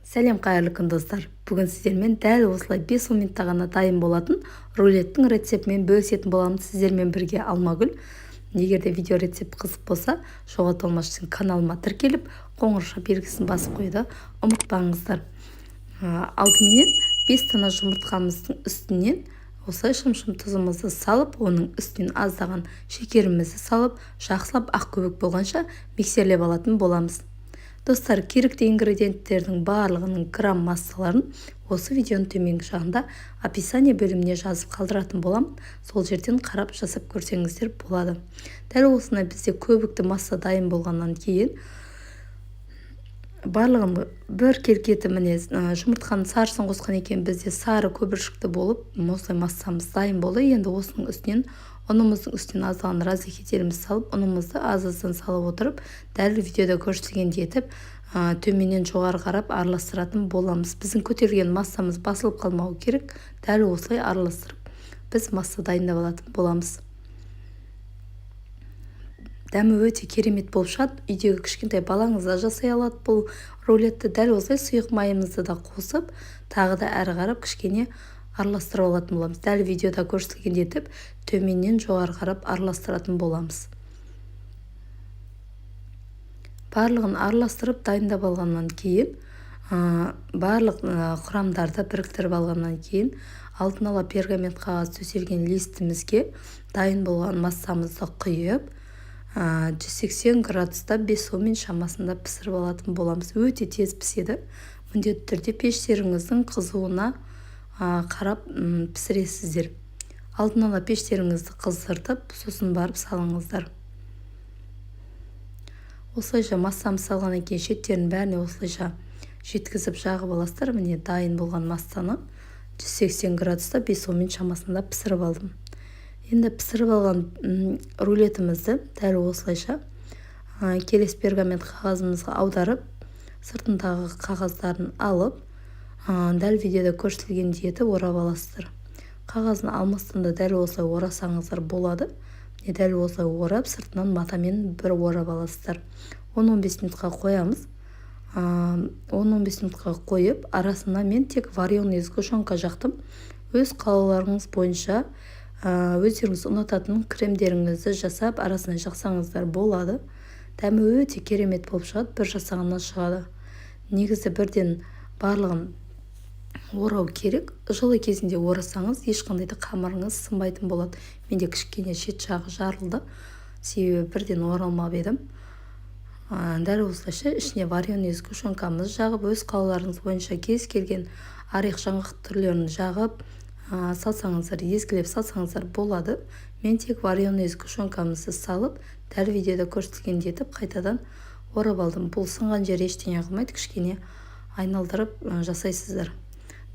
Сәлем, қайырлы күн, достар! Бүгін сіздермен дәл осылай 5-10 минутта ғана дайын болатын рулеттің рецептімен бөлісетін боламын. Сіздермен бірге Алмагүл. Егер де видео рецепт қызық болса, жоғалта алмас үшін каналыма тіркеліп, қоңырауша белгісін басып қоюды ұмытпаңыздар. Алдыменен 5 дана жұмыртқамыздың үстінен осылай шымшым тұзымызды салып, оның үстінен аздаған шекерімізді салып, жақсылап ақ көбік болғанша миксерлеп алатын боламыз. Достар, керекті ингредиенттердің барлығының грамм массаларын осы видеоның төменгі жағында описание бөліміне жазып қалдыратын боламын. Сол жерден қарап жасап көрсеңіздер болады. Дәл осындай бізде көбікті масса дайын болғаннан кейін, барлығын бір келкі, міне, жұмыртқаның сарысын қосқан екен, бізде сары көбіршікті болып, осылай массамыз дайын болды. Енді осының үстінен, ұнымыздың үстінен аздаған разрыхителімізді салып, ұнымызды аз-аздан салып отырып, дәл видеода көрсетілгендей етіп, төменнен жоғары қарап араластыратын боламыз. Біздің көтерілген массамыз басылып қалмауы керек. Дәл осылай араластырып, біз масса дайындап алатын боламыз. Дәмі өте керемет болып шығады. Үйдегі кішкентай балаңыз да жасай алады бұл рулетті. Дәл осылай сұйық майымызды да қосып, тағы да әрі қарап кішкене араластырып алатын боламыз. Дәл видеода көрсетілгендей етіп, төменнен жоғары қарап араластыратын боламыз. Барлығын араластырып, дайындап алғаннан кейін, барлық құрамдарды біріктіріп алғаннан кейін, алдын ала пергамент қағаз төселген листімізге дайын болған массамызды құйып, 180 градуста 5-10 минут шамасында пісіріп алатын боламыз. Өте тез піседі. Міндетті түрде пештеріңіздің қызуына қарап пісіресіздер. Алдын ала пештеріңізді қыздыртып, сосын барып салыңыздар. Осылайша массамыз салғаннан кейін, шеттерінің бәріне осылайша жеткізіп жағып аласыздар. Міне, дайын болған массаны 180 градуста 5-10 минут шамасында пісіріп алдым. Енді пісіріп алған рулетімізді дәл осылайша келесі пергамент қағазымызға аударып, сыртындағы қағаздарын алып, дәл видеода көрсетілгендей етіп орап аласыздар. Қағазын алмастан да дәл осылай орасаңыздар болады. Міне, дәл осылай орап, сыртынан матамен бір орап аласыздар. 10-15 минутқа қоямыз. 10-15 минутқа қойып, арасына мен тек вареный сгущенка жақтым. Өз қалауларыңыз бойынша өздеріңіз ұнататын кремдеріңізді жасап, арасына жақсаңыздар болады. Дәмі өте керемет болып шығады, бір жасағаннан шығады. Негізі бірден барлығын орау керек. Жылы кезінде орасаңыз, ешқандай да қамырыңыз сынбайтын болады. Менде кішкене шет жағы жарылды, себебі бірден оралмап едім. Дәл осылайша ішіне вареный сгущенкамызды жағып, өз қалауларыңыз бойынша кез келген орех, жаңғақ түрлерін жағып салсаңыздар, езгілеп салсаңыздар болады. Мен тек вареный сгущенкамызды салып, дәл видеода көрсетілгендей етіп қайтадан орап алдым. Бұл сынған жері ештеңе қылмайды, кішкене айналдырып жасайсыздар.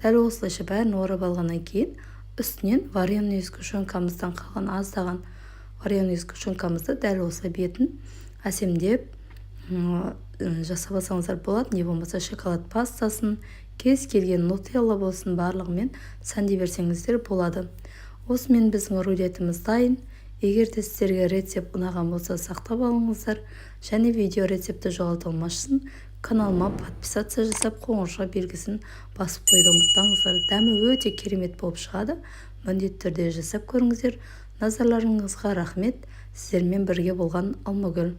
Дәл осылайша бәрін орап алғаннан кейін, үстінен вареный сгущенкамыздан қалған аздаған вареный сгущенкамызды дәл осылай бетін әсемдеп жасап алсаңыздар болады. Не болмаса шоколад пастасын, кез келген нутелла болсын, барлығымен сәндей берсеңіздер болады. Осымен біздің рулетіміз дайын. Егер де сіздерге рецепт ұнаған болса, сақтап алыңыздар және видео рецептті жоғалта алмас үшін каналыма подписаться жасап, қоңырауша белгісін басып қоюды ұмытпаңыздар. Дәмі өте керемет болып шығады, міндетті түрде жасап көріңіздер. Назарларыңызға рахмет! Сіздермен бірге болған Алмагүл.